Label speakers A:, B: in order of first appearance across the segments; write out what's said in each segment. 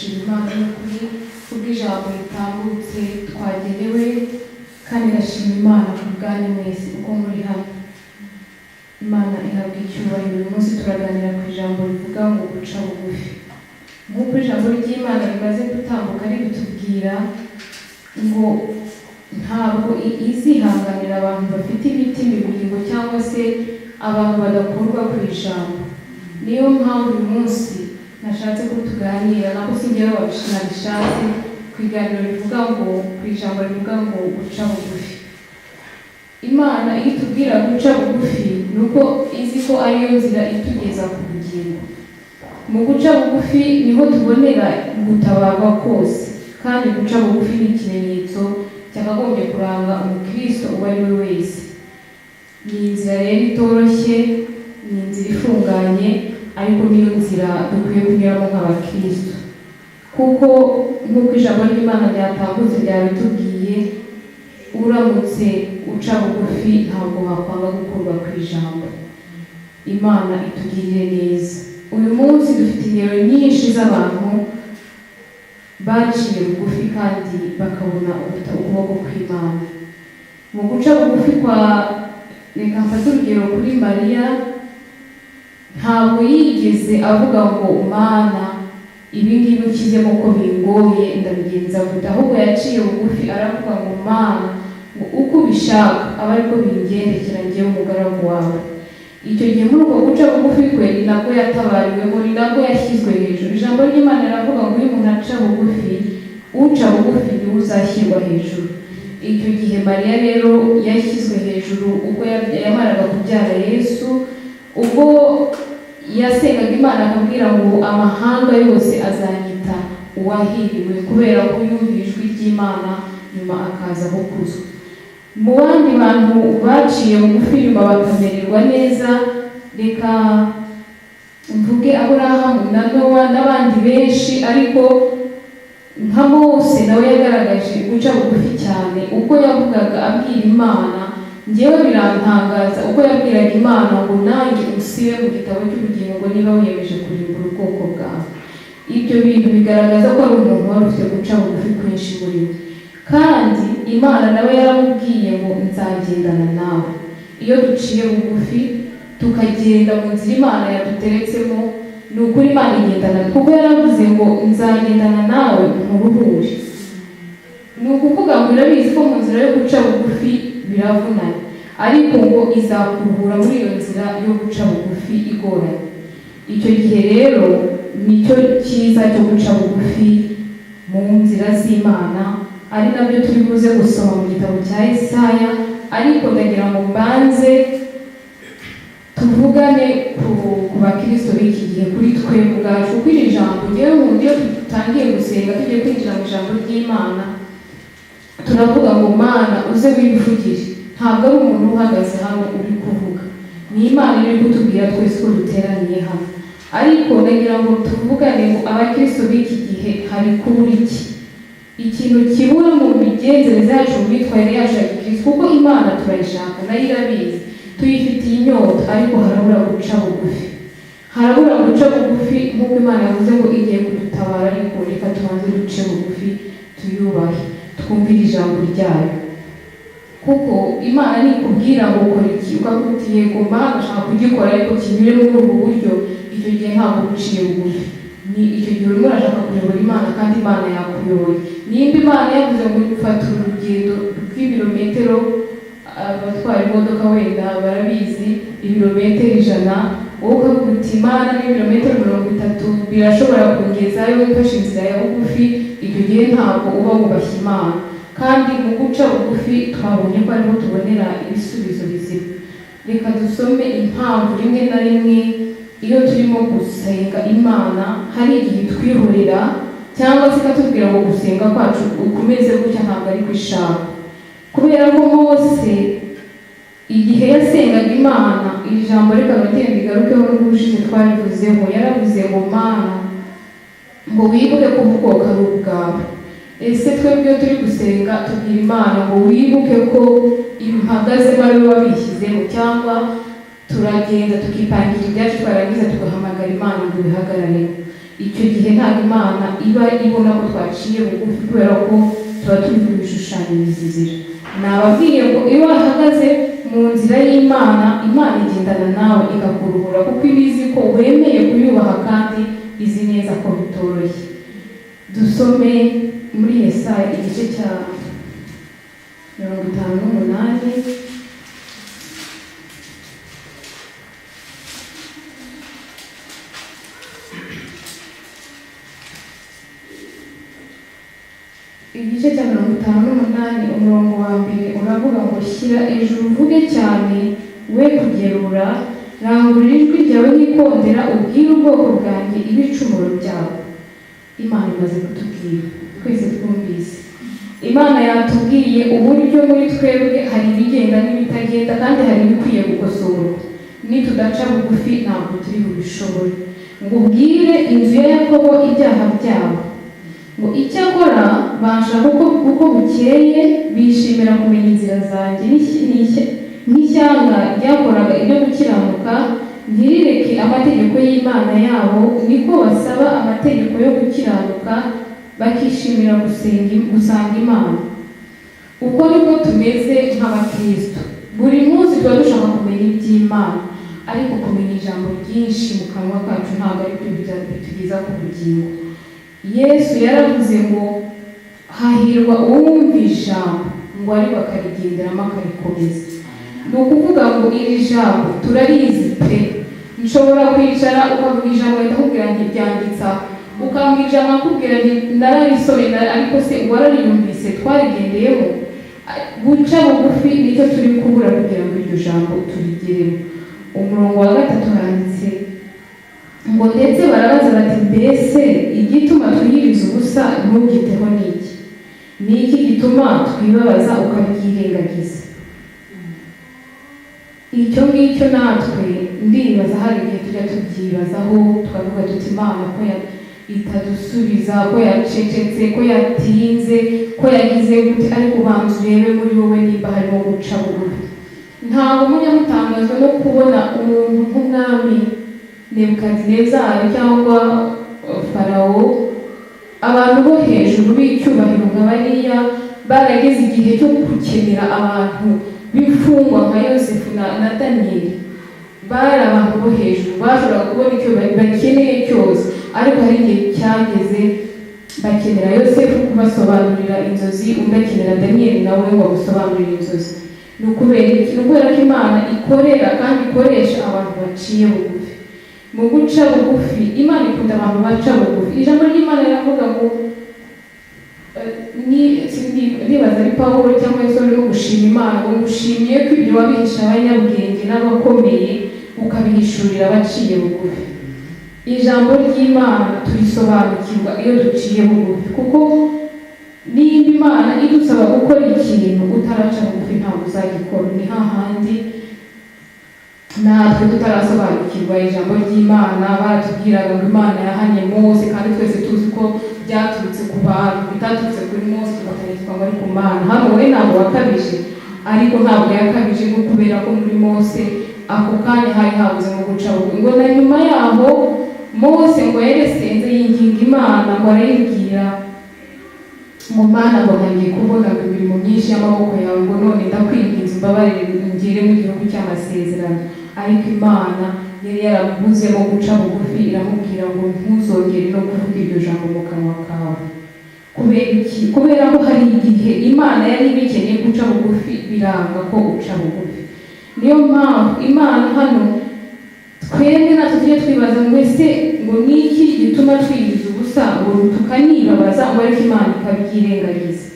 A: Gushima Imana n'ukuri kubw'ijambo ritambutse twagenewe, kandi ndashima Imana ku bwanyu mwese uko muri hano. Imana ihabwa icyubahiro. Uyu munsi turaganira ku ijambo rivuga ngo guca bugufi. Nk'uko ijambo ry'Imana rimaze gutambuka ribitubwira ngo ntabwo izihanganira abantu bafite imitima ibiri ngo cyangwa se abantu badakurwa ku ijambo. Niyo mpamvu uyu munsi nashatse ko tuganira, nako si njyewe nabishatse, ku iganiro rivuga ngo, ku ijambo rivuga ngo guca bugufi. Imana iyo itubwira guca bugufi, ni uko izi ko ariyo nzira itugeza ku bugingo. Mu guca bugufi niho tubonera gutabarwa kose, kandi guca bugufi ni ikimenyetso cyakagombye kuranga umukristo uwo ari we wese. Ni inzira rero itoroshye, ni inzira ifunganye, ariko niyo nzira dukwiye kunyuramo nk'abakristo, kuko nk'uko ijambo ry'Imana ryatambutse ryabitubwiye, uramutse uca bugufi ntabwo wakwanga gukurwa ku ijambo. Imana itugirire neza. Uyu munsi dufite ingero nyinshi z'abantu baciye bugufi kandi bakabona ukuboko kw'Imana mu guca bugufi kwa. Reka mfate urugero kuri Mariya. Ntabwo yigeze avuga ngo: "Mana, ibi ngibi unshyizemo ko bingoye, ndabigenza gute?" Ahubwo yaciye bugufi aravuga ngo: "Mana, ngo uko ubishaka abe ariko bingendekera, njyewe umugaragu wawe." Icyo gihe muri uko guca bugufi kwe ni nabwo yatabariwemo, ni nabwo yashyizwe hejuru. Ijambo ry'Imana riravuga ngo iyo umuntu aca bugufi, uca bugufi niwe uzashyirwa hejuru. Icyo gihe Mariya rero yashyizwe hejuru ubwo yamaraga kubyara Yesu, ubwo yasengaga Imana akabwira ngo: "Amahanga yose azanyita uwahiriwe," kubera ko yumviye ijwi ry'Imana, nyuma akaza gukuzwa. Mu bandi bantu baciye bugufi nyuma bakamererwa neza, reka mvuge Aburahamu na Nowa n'abandi benshi, ariko nka Mose nawe yagaragaje guca bugufi cyane ubwo yavugaga abwira Imana. Ngewe birantangaza ubwo yabwiraga Imana ngo: "Nanjye usibe mu gitabo cy'ubugingo niba wiyemeje kurimbura ubwoko bwawe." Ibyo bintu bigaragaza ko ari umuntu wari ufite guca bugufi kwinshi muri we, kandi Imana nawe yaramubwiye ngo: "Nzagendana nawe." Iyo duciye bugufi tukagenda mu nzira Imana yaduteretsemo, ni ukuri Imana igendana, kuko yaravuze ngo: "Nzagendana nawe nkuruhure." Ni ukuvuga ngo irabizi ko mu nzira yo guca bugufi biravunanye, ariko ngo izakuruhura muri iyo nzira yo guca bugufi igoranye. Icyo gihe rero nicyo cyiza cyo guca bugufi mu nzira z'Imana, ari nabyo turi buze gusoma mu gitabo cya Yesaya. Ariko ndagira ngo mbanze tuvugane ku bakristo b'iki gihe, kuri twe ubwacu, kuko iri jambo ngewe nkunda. Iyo dutangiye gusenga, tugiye kwinjira mu ijambo ry'Imana, turavuga ngo: "Mana, uze wivugire." Ntabwo ari umuntu uhagaze hano uri kuvuga, ni Imana iri kutubwira twese ko duteraniye hano. Ariko ndagira ngo tuvugane ngo abakristo b'iki gihe hari kubura iki, ikintu kibura mu migenzereze yacu, mu myitwarire yacu ya gikristo, kuko Imana turayishaka, nayo irabizi, tuyifitiye inyota, ariko harabura guca bugufi. Harabura guca bugufi nk'uko Imana yavuze ngo igiye kudutabara, ariko reka tubanze duce bugufi, tuyubahe, twumvire ijambo ryayo. Kuko Imana nikubwira ngo ukora iki, ukavuga uti: "Yego Mana, ndashaka kugikora, ariko kinyure muri ubu buryo," icyo gihe ntabwo uba uciye bugufi. Ni icyo gihe urimo urashaka kuyobora Imana kandi Imana yakuyoboye. Nimba Imana yavuze ngo fata urugendo rw'ibirometero, abatwara imodoka wenda barabizi, ibirometero 100, wowe ukavuga uti: "Imana, n'ibirometero 30 birashobora kungezayo mfashe inzira ya bugufi," icyo gihe ntabwo uba wubashye Imana. Kandi mu guca bugufi twabonye ko ariho tubonera ibisubizo bizima. Reka dusome impamvu rimwe na rimwe iyo turimo gusenga Imana hari igihe twihorera cyangwa se ikatubwira ngo gusenga kwacu ukumeze gutya ntabwo ari kwishaka. Kubera ko Mose igihe yasengaga Imana, iri jambo reka nongere ndigarukeho n'ubushize twarivuzeho, yaravuze ngo: "Mana, ngo wibuke ko ubwoko ari ubwawe." Ese twebwe iyo turi gusenga tubwira Imana ngo wibuke ko mpagazemo ari we wabishyizemo, cyangwa turagenda tukipangira ibyacu, twarangiza tugahamagara Imana ngo ibihagararemo? Icyo gihe ntabwo Imana iba ibona ko twaciye bugufi, kubera ko tuba turi kubishushanyiriza inzira. Nababwiye ngo iyo wahagaze mu nzira y'Imana, Imana igendana nawe ikakuruhura, kuko iba izi ko wemeye kuyubaha kandi izi neza ko bitoroshye. Dusome muri Yesaya igice cya 58. Igice cya 58, umurongo wa mbere uravuga ngo: "Shyira ejuru uvuge cyane, we kugerura, rangurura ijwi ryawe nk'ikondera, ubwire ubwoko bwanjye ibicumuro byabo." Imana imaze kutubwira, twese twumvise, Imana yatubwiye uburyo muri twebwe hari ibigenda n'ibitagenda, kandi hari ibikwiye gukosorwa. Nitudaca bugufi ntabwo turi bubishobore. Ngo: "Ubwire inzu ya Yakobo ibyaha byabo." Ngo: "Icyakora banshaka uko bukeye, bishimira kumenya inzira zanjye, nk'ishyanga ryakoraga ibyo gukiranuka ntirireke amategeko y'Imana yabo, niko basaba amategeko yo gukiranuka, bakishimira gusanga Imana." Uko niko tumeze nk'abakristo. Buri munsi tuba dushaka kumenya iby'Imana, ariko kumenya ijambo ryinshi mu kanwa kacu ntabwo ari byo bitugeza ku bugingo. Yesu yaravuze ngo: "Hahirwa uwumva ijambo," ngo ariko akarigenderamo, akarikomeza. Ni ukuvuga ngo iri jambo turarizi pe. Nshobora kwicara ukavuga ijambo, ndakubwira nti ryanditse aho, ukambwira ijambo nkakubwira nti nararisomye, ariko se warariyumvise? Twarigendeyemo? Guca bugufi nicyo turi kubura kugira ngo iryo jambo turigereho. Umurongo wa gatatu handitse ngo: "Ndetse barabaza bati: 'Mbese igituma twiyiriza ubusa ntubyiteho ni iki? Ni iki gituma twibabaza ukabyirengagiza?'" Icyo ngicyo natwe ndibaza hari igihe tujya tubyibazaho, tukavuga tuti: "Imana ko itadusubiza, ko yacecetse, ko yatinze, ko yagize gute?" Ariko ubanza urebe muri wowe nimba harimo guca bugufi. Ntabwo mujya mutangazwa no kubona umuntu nk'umwami Nebukadinezari cyangwa Farawo, abantu bo hejuru b'icyubahiro nka bariya, barageze igihe cyo gukenera abantu b'imfungwa nka Yosefu na Daniyeli? Bari abantu bo hejuru, bashoboraga kubona icyo bakeneye cyose, ariko hari igihe cyageze bakenera Yosefu kubasobanurira inzozi, undi akenera Daniyeli nawe ngo amusobanurire inzozi. Ni ukubera iki? Ni ukubera ko Imana ikorera kandi ikoresha abantu baciye bugufi. Mu guca bugufi, Imana ikunda abantu baca bugufi. Ijambo ry'Imana riravuga ngo ndibaza ari Pawulo cyangwa Yesu urimo gushima Imana ngo: "Ngushimiye ko ibyo wabihisha abanyabwenge n'abakomeye, ukabihishurira abaciye bugufi." Ijambo ry'Imana turisobanukirwa iyo duciye bugufi, kuko nimba Imana idusaba gukora ikintu, utaraca bugufi ntabwo uzagikora. Ni hahandi natwe tutarasobanukirwa ijambo ry'Imana baratubwiraga ngo Imana yahanye Mose, kandi twese tuzi ko byaturutse ku bantu, bitaturutse kuri Mose, tugatangira ngo ari ku Mana hano we ntabwo wakabije. Ariko ntabwo yakabije, nko kubera ko muri Mose ako kanya hari habuzemo guca bugufi. Ngo na nyuma yaho Mose ngo yaresenze, yinginga Imana, ngo arayibwira ngo: "Mana," ngo, "ntangiye kubona ngo imirimo myinshi y'amaboko yawe," ngo, "none ndakwinginze umbabarire ngere mu gihugu cy'amasezerano." Ariko Imana yari yarabuzemo guca bugufi, iramubwira ngo: "Ntuzongere no kuvuga iryo jambo mu kanwa kawe." Kubera iki? Kubera ko hari igihe Imana yari ibikeneye guca bugufi, biranga ko uca bugufi. Niyo mpamvu Imana hano twebwe natwe tujye twibaza ngo: ese ngo ni iki gituma twiyiriza ubusa, ngo tukanibabaza, ngo ariko Imana ikabyirengagiza?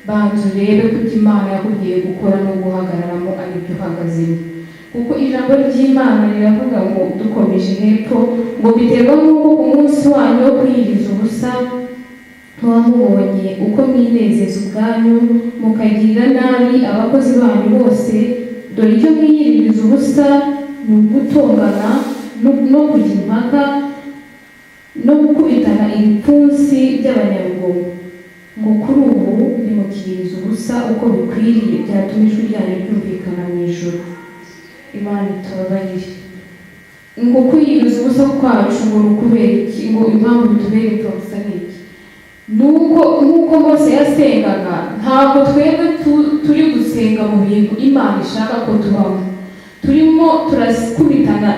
A: Banza urebe ko ibyo Imana yakubwiye gukora no guhagararamo ari byo uhagazemo, kuko ijambo ry'Imana riravuga ngo, dukomeje hepfo, ngo: "Biterwa n'uko ku munsi wanyu wo kwiyiriza ubusa muba mubonye uko mwinezeza ubwanyu, mukagirira nabi abakozi banyu bose. Dore icyo mwiyiririza ubusa ni ugutongana no kujya impaka no gukubitana ibipfunsi by'abanyarugomo." Ngo: "Kuri ubu ntimukiyiriza ubusa uko bikwiriye, byatuma ijwi ryanyu ryumvikana mu ijuru." Imana itubabarire. Ngo kwiyiriza ubusa kwacu ngo ni ukubera iki? Ngo impamvu bitubera imfabusa ni iki? Nuko nk'uko Mose yasengaga, ntabwo twebwe turi gusenga mu bintu Imana ishaka ko tubamo. Turimo turakubitana,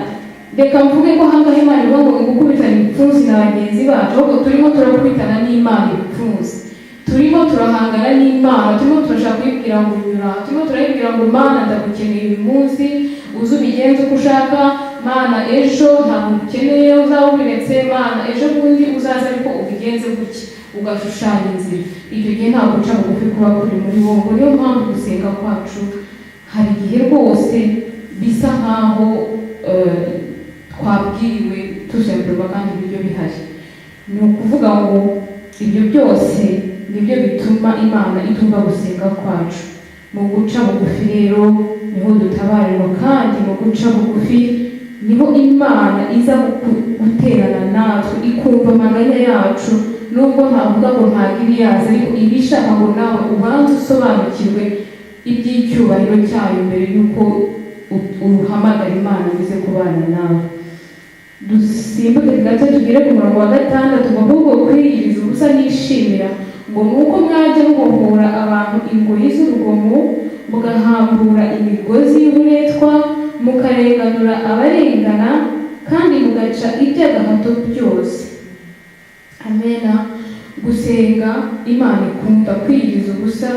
A: reka mvuge ko ahangaha Imana ivuga ngo gukubitana ibipfunsi na bagenzi bacu, ahubwo turimo turakubitana n'Imana ibipfunsi. Turimo turahangana n'Imana, turimo turashaka kuyibwira ngo nyura, turimo turayibwira ngo: "Mana, ndagukeneye uyu munsi, uze ubigenze uko ushaka. Mana, ejo ntabwo ngukeneye, uzaba ubiretse. Mana, ejo bundi uzaze, ariko ubigenze gutya," ugashushanya inzira. Icyo gihe ntabwo uca bugufi kuba kuri muri wowe. Ngo niyo mpamvu gusenga kwacu hari igihe rwose bisa nkaho twabwiriwe tuzemberwa kandi ibiryo bihari. Ni ukuvuga ngo ibyo byose nibyo bituma Imana itumva gusenga kwacu. Mu guca bugufi rero niho dutabarirwa, kandi mu guca bugufi niho Imana iza guterana natwe, ikumva amaganya yacu. Nubwo ntavuga ngo ntabwo ibiyazi, ariko iba ishaka ngo nawe ubanze usobanukirwe iby'icyubahiro cyayo mbere y'uko uhamagara Imana ngo ize kubana nawe. Dusimbuke gato tugere ku murongo wa 6, ngo: "Ahubwo kwiyiriza ubusa nishimira ngo ni uko mwajya mubohora abantu ingoyi z'urugomo, mugahambura imigozi y'uburetwa, mukarenganura abarengana, kandi mugaca iby'agahato byose." Amena. Gusenga Imana ikunda, kwiyiriza ubusa,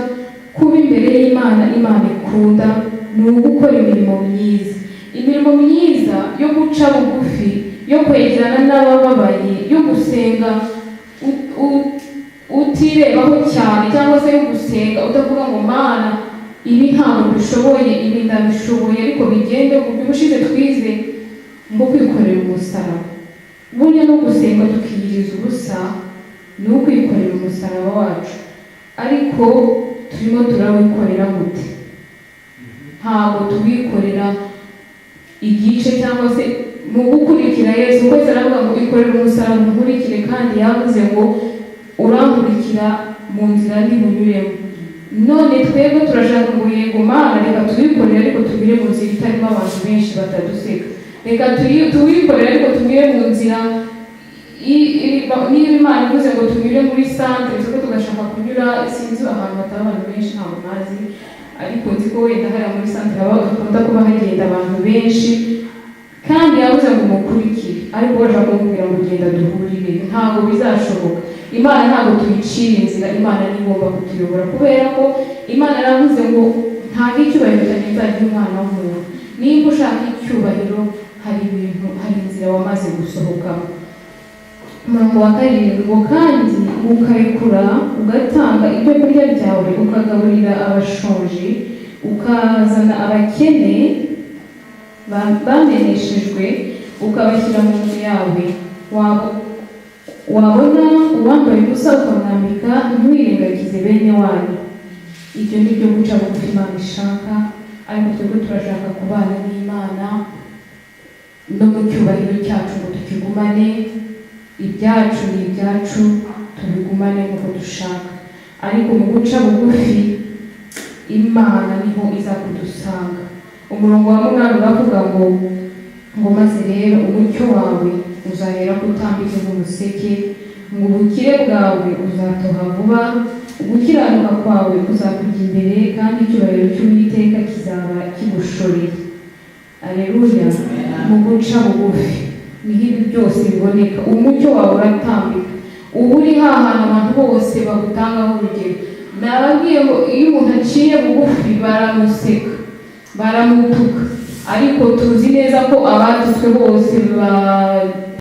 A: kuba imbere y'Imana Imana ikunda, ni ugukora imirimo myiza, imirimo myiza yo guca bugufi, yo kwegerana n'abababaye, yo gusenga utirebaho cyane, cyangwa se yo gusenga utavuga ngo: "Mana, ibi ntabwo mbishoboye, ibi ndabishoboye, ariko bigende gutya." Ubushize twize ngo kwikorera umusaraba. Burya no gusenga tukiyiriza ubusa ni ukwikorera umusaraba wacu. Ariko turimo turawikorera gute? Ntabwo tuwikorera igice, cyangwa se mu gukurikira Yesu kwese aravuga ngo: "Ikorere umusaraba unkurikire." Kandi yavuze ngo: "Urankurikira mu nzira ntibunyuremo." None twebwe turashaka ngo: "Yego Mana, reka tuwikorere, ariko tunyure mu nzira itarimo abantu benshi bataduseka. Reka tuwikorere, ariko tunyure mu nzira niba Imana ivuze ngo tunyure muri santere, twebwe tugashaka kunyura sinzi ahantu hataba abantu benshi." Ntabwo mpazi, ariko nzi ko wenda hariya muri santere hakunda kuba hagenda abantu benshi. Kandi yavuze ngo mukurikire, ariko bashaka kumubwira ngo: "Genda duhurire." Ntabwo bizashoboka. Imana ntabwo tuyicira inzira, Imana niyo igomba kutuyobora, kubera ko Imana yaravuze ngo: "Ntabwo icyubahiro cyanjye nzagiha umwana w'umuntu." Niba ushaka icyubahiro, hari ibintu, hari inzira wamaze gusohokamo. Umurongo wa 7 ngo: "Kandi ukarekura ugatanga ibyo kurya byawe, ukagaburira abashonji, ukazana abakene bameneshejwe, ukabashyira mu nzu yawe. Wabona uwambaye ubusa ukamwambika, ntiwirengagize bene wanyu." Ibyo ni byo guca bugufi Imana ishaka, ariko twebwe turashaka kubana n'Imana no mu cyubahiro cyacu ngo tukigumane. Ibyacu ni ibyacu, tubigumane nk'uko dushaka. Ariko mu guca bugufi Imana niho iza kudusanga. Umurongo wa 8 uravuga ngo: "Maze rero umucyo wawe uzahera ko utambike nk'umuseke, ngo ubukire bwawe uzatoha vuba, ugukiranuka kwawe kuzakujya imbere, kandi icyubahiro cy'Uwiteka kizaba kigushoreye." Aleluya. Mu guca bugufi niho ibi byose biboneka. Umucyo wawe uratambika, uba uri hahantu abantu bose bagutangaho urugero. Nababwiye ngo iyo umuntu aciye bugufi baramuseka, baramutuka, ariko tuzi neza ko abatutswe bose ba